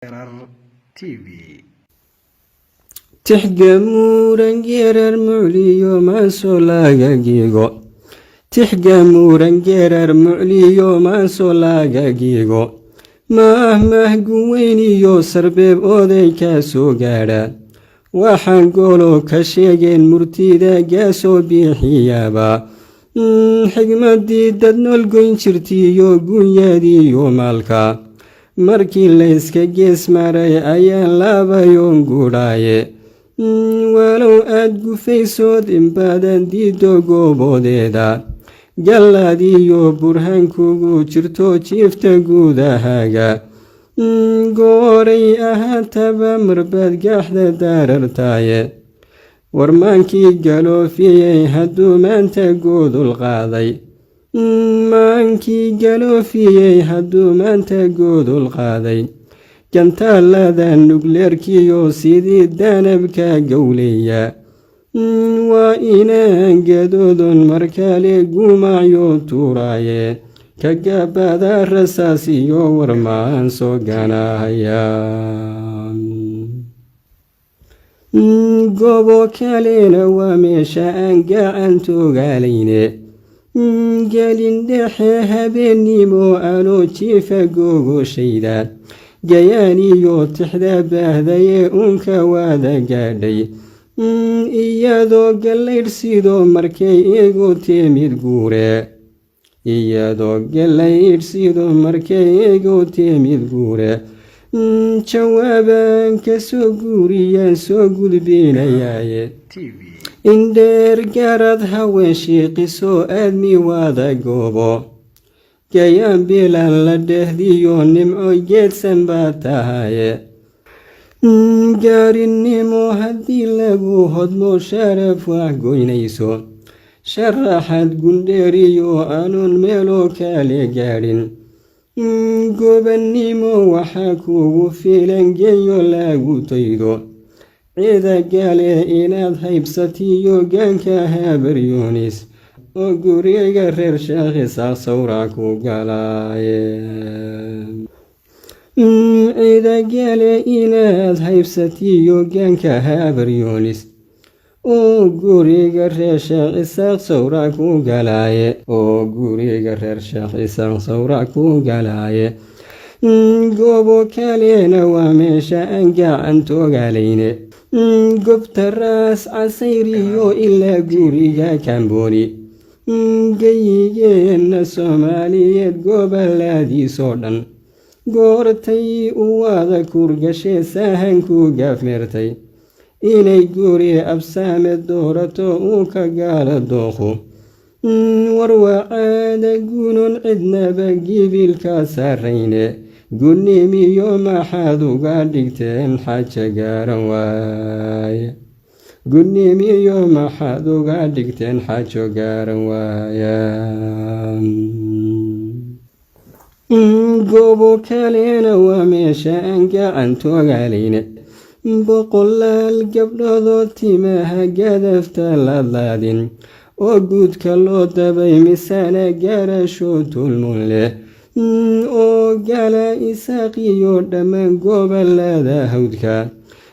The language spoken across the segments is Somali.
Erar TV. Tixgamuurangeerar mucliyo maansoo laagagiigo, tixgamuurangeerar mucliyo maansoo laagagiigo, maahmaah guweyniyo sarbeeb oday kaa soo gaadha, waxaan goolo ka sheegeen murtida gaasoo biixiyaaba, xigmadii dad nool goyn jirtiiyo gunyadiiyo maalka markii layska gees maray ayaan laabayoon guudhaaye. Walow aad gufaysood inbadan diido gooboodeeda, gallaadiyo burhaankugu jirto jiifta guudahaaga, gooray ahaataba marbaad gaaxda daarartaaye. Warmaankii galoofiyey hadduu maanta goodul qaaday, maankii galoofiyey hadduu maanta goodul qaaday, gantaalada nugleerkiyo sidii danabka gowleya, waa inaan gadoodon markale gumacyo tuuraaye, kagabada rasaas iyo warmaan soo ganahaya. Gobo kalena waa meesha aan gacan togaalayne, gelin dhexe habeennimo anoo jiifa googoshayda, gayaaniyo tixda baahdaye uunka waada gaadhay, iyadoo gallaydhsido markay igu timid guure, iyadoo gallaydhsido markay igu timid guure, jawaabaan ka soo guuriyaan soo gudbinayaaye. TV. Indheer garad haween shiiqisoo aadmi waada goobo, gayaan bilan la dhehdiyo nimco geedsan baa tahaye, gaarinimo haddii lagu hodmo sharaf wax goynayso, sharaxaad gundheeriyo anuun meeloo kale gaadhin, gobannimo waxaa kugu filan geeyo lagu taydo, ciida gale inaad haybsatiyo gaanka Habaryoonis, oo guriga reer Sheekh Isaaq sawra ku galaaye. Ciida gale inaad haybsatiyo gaanka Habaryoonis, oo guriga reer Sheekh Isaaq sawra ku galaaye, oo guriga reer Sheekh Isaaq sawra ku galaaye. Goobo kalena waa meesha aan gacan togaalayne, gobta Raas Casayriyo ilaa guriga Kamboni, geyigeenna Soomaaliyeed goboladiisoo dhan, goortay u waada kurgashee sahanku gaafmeertay inay guri Absaame doorato uu ka gaala dooqo, warwacaada gunon cidnaba gibilka sarrayne, gunnimiyo maxaad uga dhigteen xaaja gaaran waaye, gunnimiyo maxaad uga dhigteen xaajo gaaran waaya. Goobo kalena waa meesha aan gacan togaalayne, boqolaal gabdhoodoo timaha gadafta laadlaadin oo guudka loo dabay, misana garasho tulmun leh, oo gala Isaaqiyo dhammaan gobolada hawdka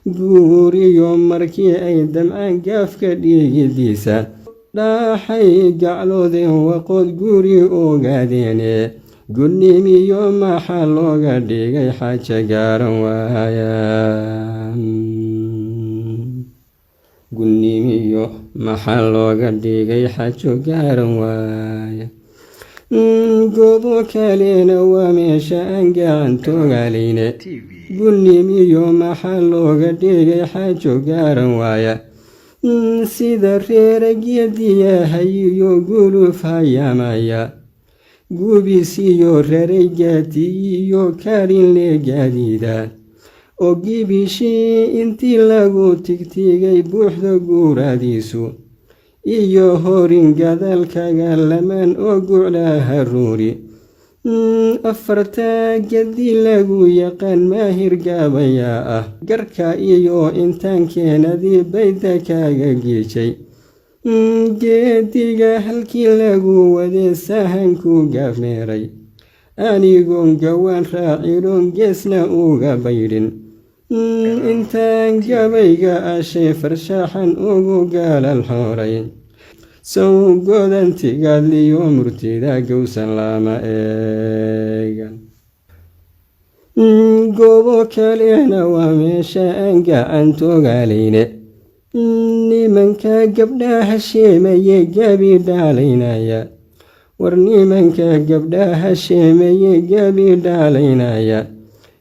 guuriyo, markii ay damcaan gaafka dhiigidiisa, dhaaxay gacloodeen waqood guri ogaadeene, gunnimiyo maxaa looga dhigay xaaja gaaran waaya, gunnimiyo maxaa looga dhigay xaajo gaaran waaya. Goobo kalena waa meesha aan gacan togaalayne, TV. gunnimiyo maxaa looga dhigay xaajo gaaran waaya. Sida reeragyadiyahayiyo guluf hayaamaya, gubisiyo raraygaatiyiyo karinle gaadiida, oo gibishii intii lagu tigtigay buuxda guuradiisu, iyo horin gadaalkaga lamaan oo gucla haruuri, afartaa gadi lagu yaqaan maahir gaabayaa ah, garka iyo intaan keenadii bayda kaaga giijay, geediga halkii lagu wadee sahanku gaafmeeray. Anigoon gawaan raacinoon geesna uga baydhin, intaan gabayga ashay farshaxan ugu gaalal xooray, sow godantigaadliyo murtida gowsan lama eegan. Goobo kalena waa meesha aan gacan togaalayne, nimanka gabdhaha sheemaye gabi dhaalaynaya. War nimanka gabdhaha sheemaye gabi dhaalaynaya,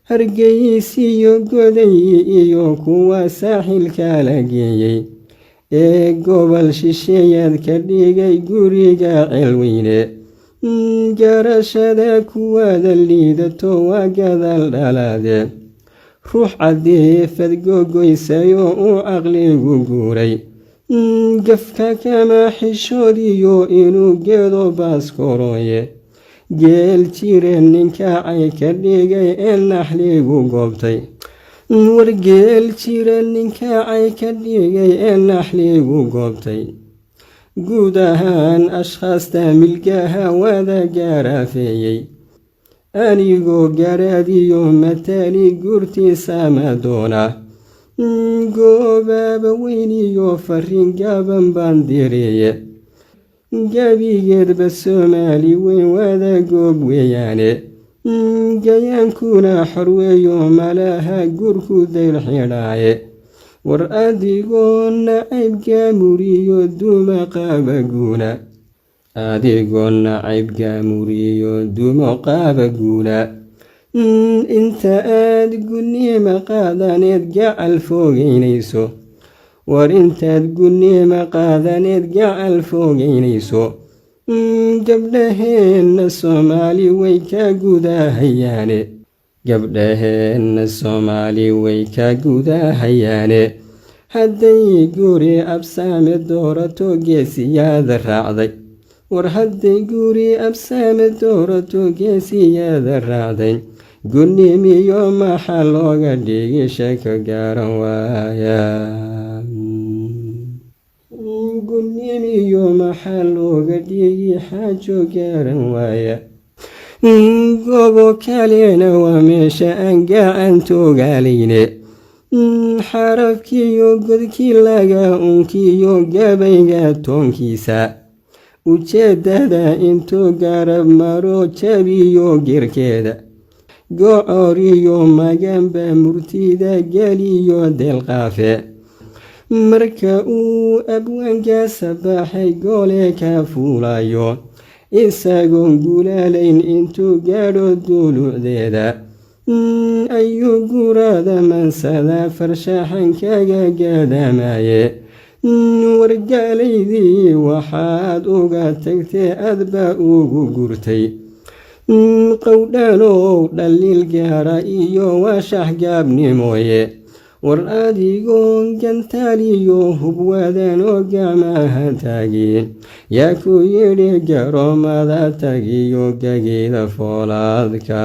Hargeysiyo Goday iyo kuwa saaxilka la geeyey ee gobol shisheeyaad ka dhigay guriga Ceelweyne, garashada kuwaada liidato waa gadaal dhalaade. Ruux cadeefad gogoysayoo uu caqligu guuray, gafka kama xishoodiyo inuu geedo baaskoroye. Geel jire ninkacay ka dhigay ee naxligu goobtay. War geel jire ninkacay ka dhigay ee naxligu goobtay. Guud ahaan ashkhaasta milgaha wada gaaraafeeyey, anigoo garaadiyo matali guurtiisa ma doona. Goobaaba weyniyo fariin gaaban baan direeye, gabigeedba Soomaali weyn wada goob weeyaane. Gayaankuna xorweeyo malaha guurku dayr xidhaaye. War adigoo nacayb gaamuriyo duuma qaabaguuna, adigoo nacayb gaamuriyo dumo qaabaguuna, inta aad gunnima qaadaneed gacal fogeynayso. War intaad gunnima qaadaneed gacal fogeynayso, gabdhaheenna Soomaali way ka gudahayaane, gabdhaheenna Soomaali way ka gudahayaane. Hadday guri Absaame doorato geesiyaada raacday. War hadday guri Absaame doorato geesiyaada raacday, gunnimiyo maxaa looga dhigi sheeko gaaran waaya? Gunnimiyo maxaa looga dhigi xaajo gaaran waaya? Gobo kalena waa meesha aan gacan togaalayne, xarafkiyo godkii laga unkiyo gabayga toonkiisa, ujeeddada intuu garab maro jabiyo gerkeeda, gocoriyo maganba murtida geliyo deelqaafe. Marka uu abwaanka sabaxay gole ka fuulayo, isagoon gulaalayn intuu gaadho duulucdeeda, ayuu guraada mansada farshaxankaga gaadamaye. Wargaalaydii waxaad uga tagtee adba ugu gurtay, qowdhanow dhaliil gaara iyo waashax gaabnimooye. War adigoo gantaaliyo hubwadan oo gamaha taagi, yaa ku yidhi garoomada tagiyo gagiida foolaadka?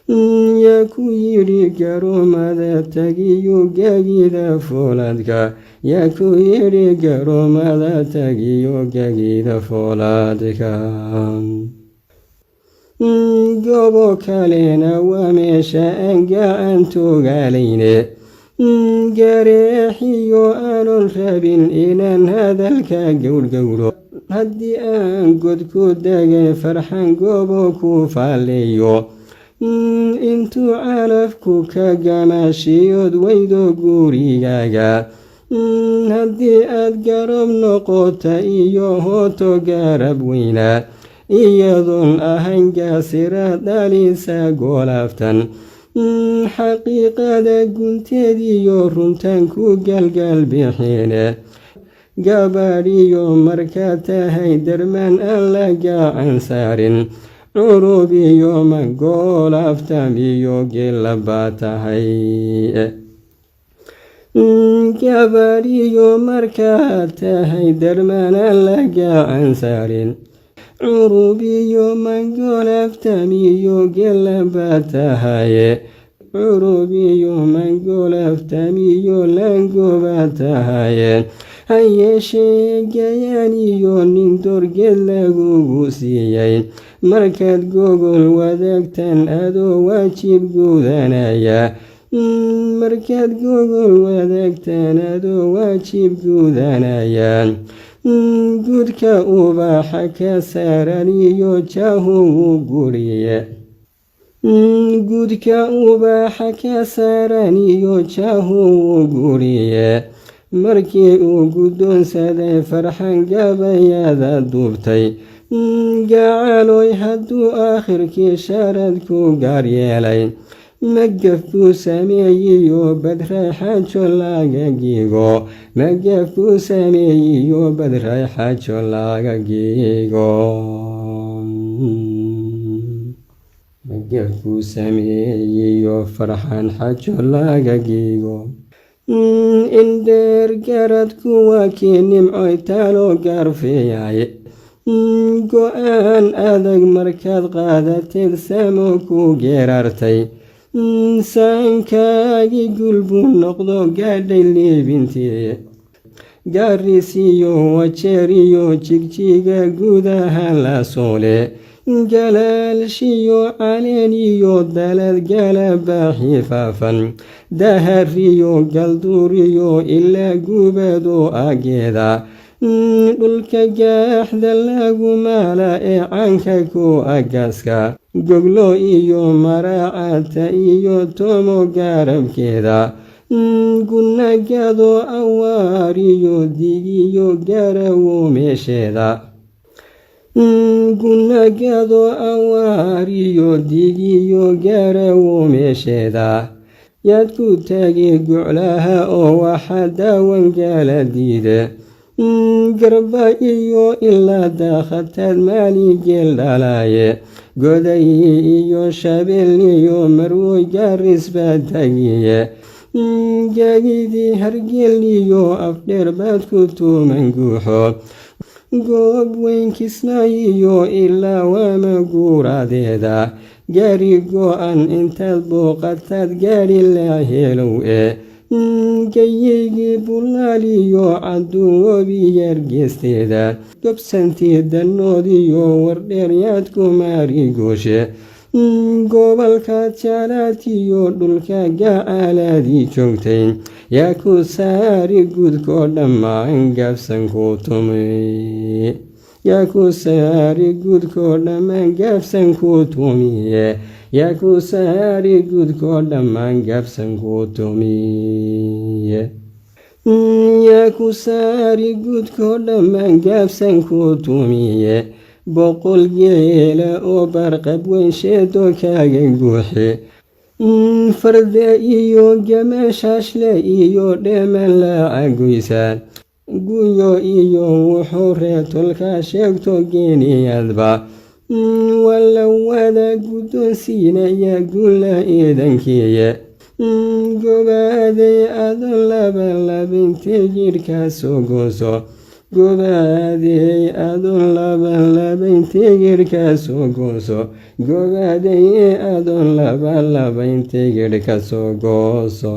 Yaa ku yidhi garoomada tagiyo gagiida foolaadka? Yaa ku yidhi garoomada tagiyo gagiida foolaadka? Gobo kalena waa meesha aan gacan togaalayne, gareexiyo aanon rabin inaan hadalka gowrgowro. Haddii aan god ku degay farxan goobo ku faaleeyo, intuu calafku ka gamaashiyood weydo gurigaaga, haddii aad garab noqota iyo hooto garab weynaa, iyadoon ahayn gaasira dhalisa goolaaftan, xaqiiqada gunteediyo runtan ku galgal bixiine. Gabadhiyo markaad tahay darmaan aan la gacan saarin, curub iyo magoolaaftam iyo gela baa tahay. Gabadhiyo markaad tahay darmaan aan la gacan saarin, curubiyo mangoolaftamiyo gela baa tahaye, curubiyo mangoolaftamiyo langobaa tahaye. Ha yeeshee gayaan iyo nin doorgeed lagugu siiyey, markaad gogol wadaagtan adoo waajib gudanaya, markaad gogol wadaagtan adoo waajib gudanaya, guudka ubaxa ka saaran iyo jaahugu guriye, guudka ubaxa ka saaran iyo jaahugu guriye. Markii uu guddoonsaday Farxan gabayada duubtay, gacaloy hadduu aakhirkii sharad ku gaar yeelay, magaf buu sameeyiyo badray xaajo laga gigo, magaf buu sameeyiyo badray xaajo laga gigo, magaf buu sameeyiyo Farxan xaajo laga gigo. Indheer garad kuwa kii nimcoy taalo gaarfeeyay, go-aan adag markaad qaadateed samo ku geeraartay, saankaagi gul buu noqdo gaadhay liibintii. Gaarisiyo Wajeer iyo Jigjiga gudaha la soole, galaalshiyo caleen iyo dalad galabaaxi faafan, dahariyo galduuriyo ilaa gubado ageeda, dhulka gaaxda lagu maala ee caanka ku agaaska, goglo iyo maraacata iyo tomo garabkeeda, gunagado awaariyo digiyo garawo meesheeda, gunagado awaariyo digiyo garawo meesheeda, yaad ku taagi guclaha oo waxa daawan gaala diide. Garba iyo ilaa daaqataad maaligeel dhalaaye, goday iyo shabeel iyo marwoy gaaris baa tagiye, gaagidii Hargeel iyo Afdheer baad ku tuuman guuxo, goob weyn Kismaayiyo ilaa Waama guuraadeeda, gaari go-an intaad booqataad gaadhi la helow e, gayaygii Bulaaliyo Caduu webiyaar geesteeda, gobsantii Danoodiyo Wardheer yaad ku maari gooshe, gobolka Jalaatiyo dhulka gacaalaadii joogtay, yaa ku saari guudkoo dhammaan gaabsan ku tumi, yaa ku saari guudkoo dhammaan gaabsan ku tumiye, yaa ku saari guudkoo dhammaan gaabsan ku tumiye, yaa ku saari guudkoo dhammaan gaabsan ku tumiye. 100 geela oo barqab weyn sheedo kaaga guuxe, farda iyo gamaashaashle iyo dheeman lacagoysa, guyo iyo wuxuu reetolka sheegto geeniyadba, walawada guddoonsiinaya guula iidankiiye. Gobaaday adon laba labintee jidhka soo gooso, gobaaday adon laba labaintee jidhka soo gooso, gobaaday adon laba labaintee jidhka soo gooso.